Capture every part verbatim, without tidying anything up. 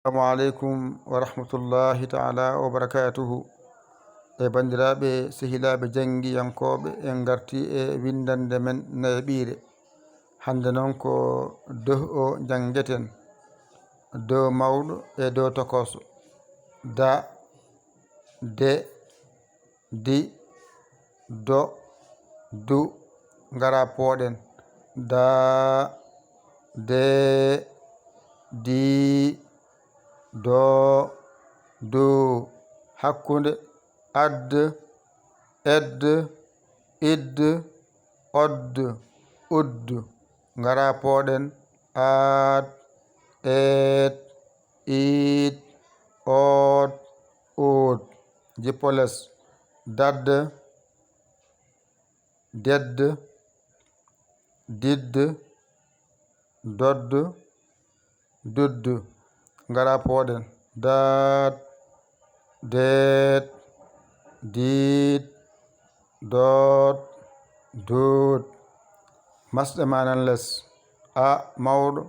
Assalamu aleykum wa rahmatullahi taala wa barakatuhu. E banndiraaɓe, sehilaaɓe janngiyankooɓe, en ngartii e winndannde men nayaɓiire. Hannde noon ko doh o njanngeten, doh mawɗo e doh tokooso. Da, de, di, do, du. Ngara pooɗen. Da, de, di, do, du. Hakkunde. Ad, ed, id, od, ud. Ngara pooɗen. Aat, eet, iit, oot, uut. Jippo les. Dadd, dedd, didd, dodd, dudd. Ngara pooɗen. Daat, deet, diit, doot, duut. Masɗe ma nan les. A mawɗo,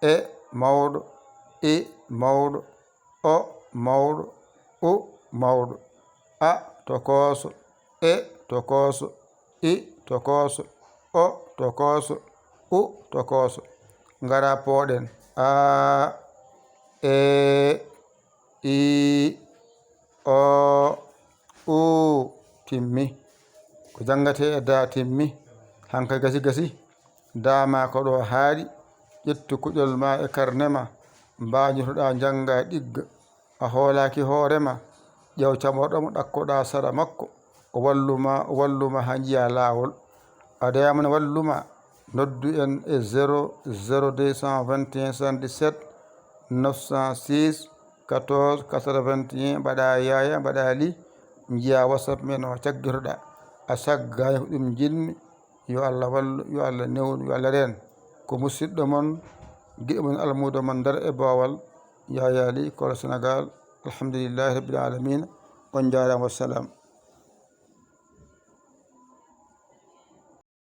e mawɗo, i mawɗo, o mawɗo, u mawɗo. A tokooso, e tokooso, i tokooso, o tokooso, u tokooso. Ngara pooɗen. A, e, i, o, u. Timmi. Ko janngatee e da timmi. Hankay gasi gasi. Da ma ko ɗo haaɗi. Ƴettu kuɗol ma e karne ma. Mbañotoɗaa njannga ɗigga. A hoolaaki hoore ma. Ƴeew camorɗo mo ɗakkoɗaa sara makko. O wallu ma, o wallu ma haa njiyaa laawol. A dañaama ne wallu ma. Noddu en e zéro zéro deux cent vingt et un soixante-dix-sept neuf cent six quatorze quatre-vingt-un, mbaɗa yaaya, mbaɗa li, njiya WhatsApp men o caggitoɗa. A saggaani ko ɗum njiɗmi. Yo Allah wallu, yo Allah newnu, yo Allah reen. Ko musidɗo mon, giɗo mon, almuudo mon Ndar e Boowal, Yaya Ly, Koolo Senegaal. Alhamdulillahi Rabbil Aalamiina. On njaaraama, wassalam.